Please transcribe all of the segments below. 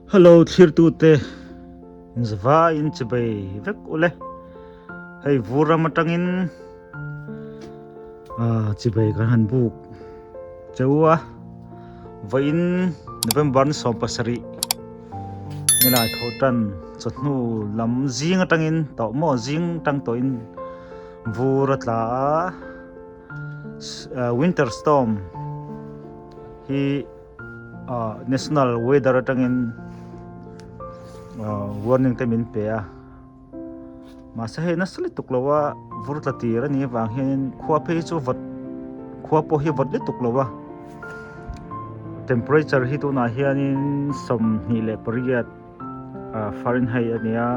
Hello thlirtute inzavaiin chibei vek ule hei vur ram atangin chibei kan han buk cheu a vawiin November ni 17 nilai tho tan chawhnu lam zing atangin tawh maw zing tang tawhin vur a tla a winter storm hi National weather atangin warning te min pe a mahse hei nasa lutuk lo a vur tla tir a nih avang hianin khua phei chu vawt khua pawh hi vawt lutuk lo a temperature hi tunah hianin 28 Fahrenheit a ni a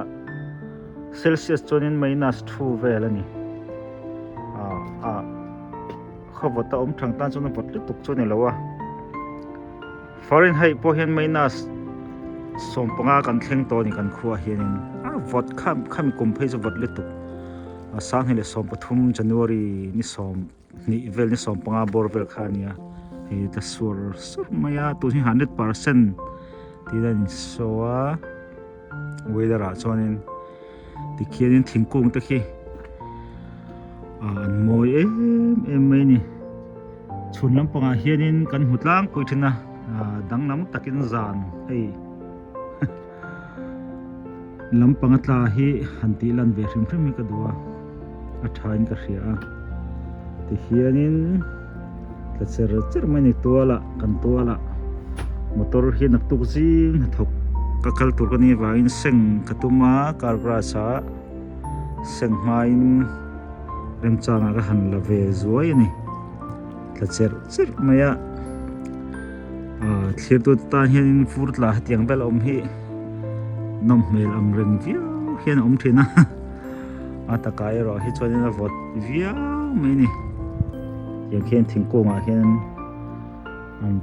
Celsius chuanin minus 2 vel a ni khaw vawt a awm thang tan chuan a vawt lutuk chu a ni lo a Fahrenheit pawh hian minus 15 kan thleng tawh a ni kan khuaah hianin a vawt kha khami kum phei chu vawt lutuk a 2013 January ni 20 vel ni 15 bawr vel kha a ni a hei ta sur sur mai a tun hi 100% tih a insaw a weather ah chuanin tikhianin thingkung te khi an mawi em em mai a ni chhun lampangah hianin kan hmu tlangpui thin a danglam takin zan hei lampang a tla hi han tih lan ve hrim hrim hi ka duh a a tha in ka hria a tihianin tla cher cher mai a ni tual ah kan tual ah motor hi naktuk zing hnathawk ka kal tur ka nih avangin seng ka tum a car grass ah seng hmain remchangah ka han la ve zuai a ni tla cher cher mai a ah thlir tute tan hianin fur tla hetiang vel a awm hi nawm hmel ang reng viau hian a awm thin a a takah erawh hi chuanin a vawt viau mai a ni tiang khian thingkungah hian an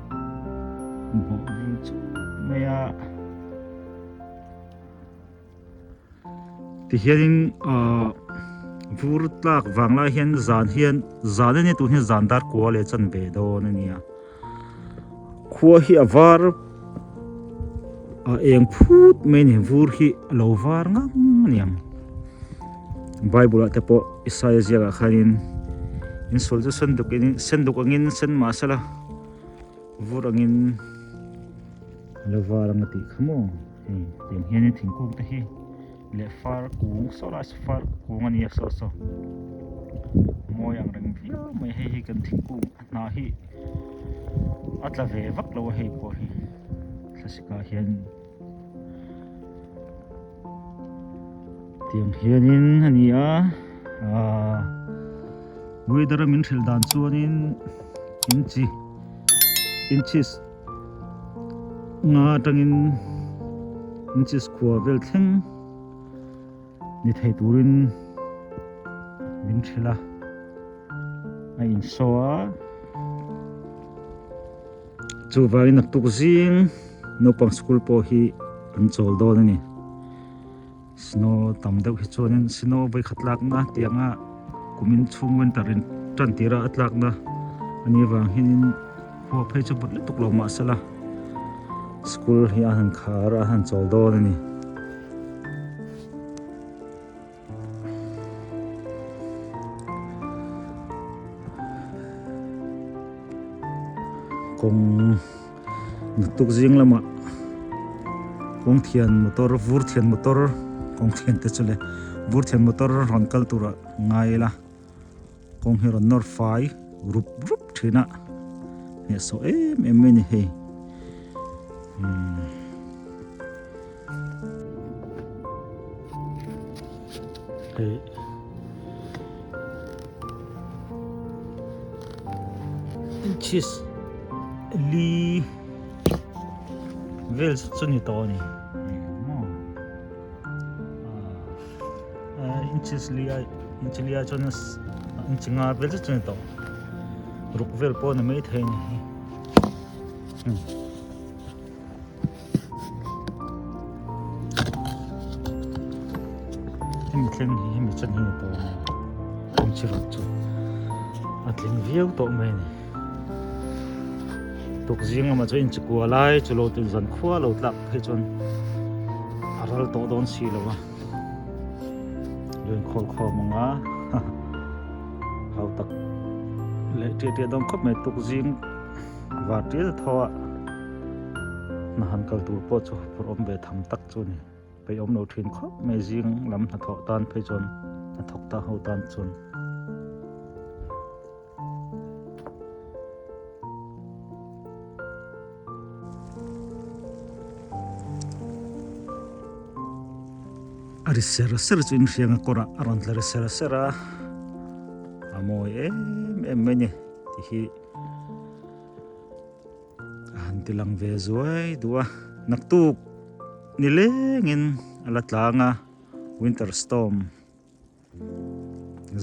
bawh vel chuk mai a tihianin ahh vur tlak vang lai hian zan hian zan a nia tun hian zan dar kua leh chan ve dawn a nia khua hi a var a eng phut mai a ni vur hi a lo var ngang a ni ang bible ah te pawh Isaia ziakah khanin in sawl chu sen duk in sen duk angin sen mahsela vur angin a lo var ang a tih kha maw hei tiang hianin thingkung te hi leh far kung saw lai saw far kung a ni a saw saw mawi ang reng viau mai hei hi kan thingkung a hnah hi a tla ve vak lo a hei pawh hi thlasik ah hian tiang hianin a ni a ahh weather a min hrilh dan chuanin inchi inches nga atangin inches khua vel thleng ni thei turin min hrilh a a insaw a chuvangin naktuk zing naupang school pawh hi an chawl dawn a ni snow tam deuh hi chuanin snow vawikhat lakna tianga kumin chhung winter in tan tira a tlakna a nih avang hianin khua phei chu vawt lutuk lo mahsela school hi a han khar a a han chawl dawn a ni. Kawng naktuk zing lamah kawng thian motor vur thian motor kawng thian te chu le vur thian motor rawn kal turah ngai ila kawng hi rawn nawr fai rup rup thin a hnehsawh em em mai a ni hei umm. Hei inches li vel zet chu ni tawh a ni inches li a inch li a chuan inch nga vel zet chu ni tawh ruk vel pawh a ni maithei a ni hei. Hemi thleng hi hemi chan hi ni tawh a ni inchi ruk chu a tling viau tawh mai a ni. Tuk zing lamah chuan inchikua lai chu lo tin zan khua lo tlak phei chuan a ral tawh dawn si lo a. Lo inkhawl khawm ang a hau tak leh ṭiah ṭiah dawn khawp mai tuk zing var ṭial tho a hna han kal tur pawh chu phur awm ve tham tak chu a ni. Peih awm lo thin khawp mai zing lam hnathawh tan phei chuan hnathawk ta ho tan chuan. A ri ser ser chu inhriang a kawrah a rawn tla ri ser ser a, a mawi em em mai a ni tih hi. A han ti lang ve zuai duh a, naktuk ni lengin a la tlang a, winter storm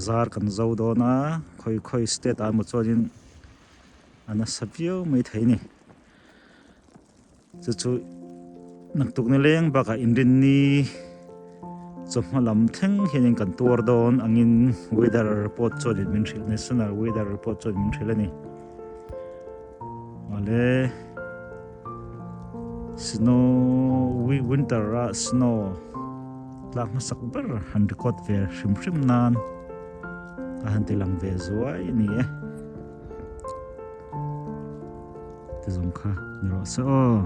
zar kan zo dawn a, khawi khawi state ah emaw chuanin a nasa viau mai thei a ni. Chu chu naktuk ni leng bakah inrinni chawhma lam thleng hianin kan tuar dawn angin weather report chuanin min hrilh national weather report chuan min hrilh a ni. Awle snow winter a snow tlak hmasak ber han record ve hrim hrim nan a han ti lang ve zuai a ni e. Ti zawng kha ni rawh se aw.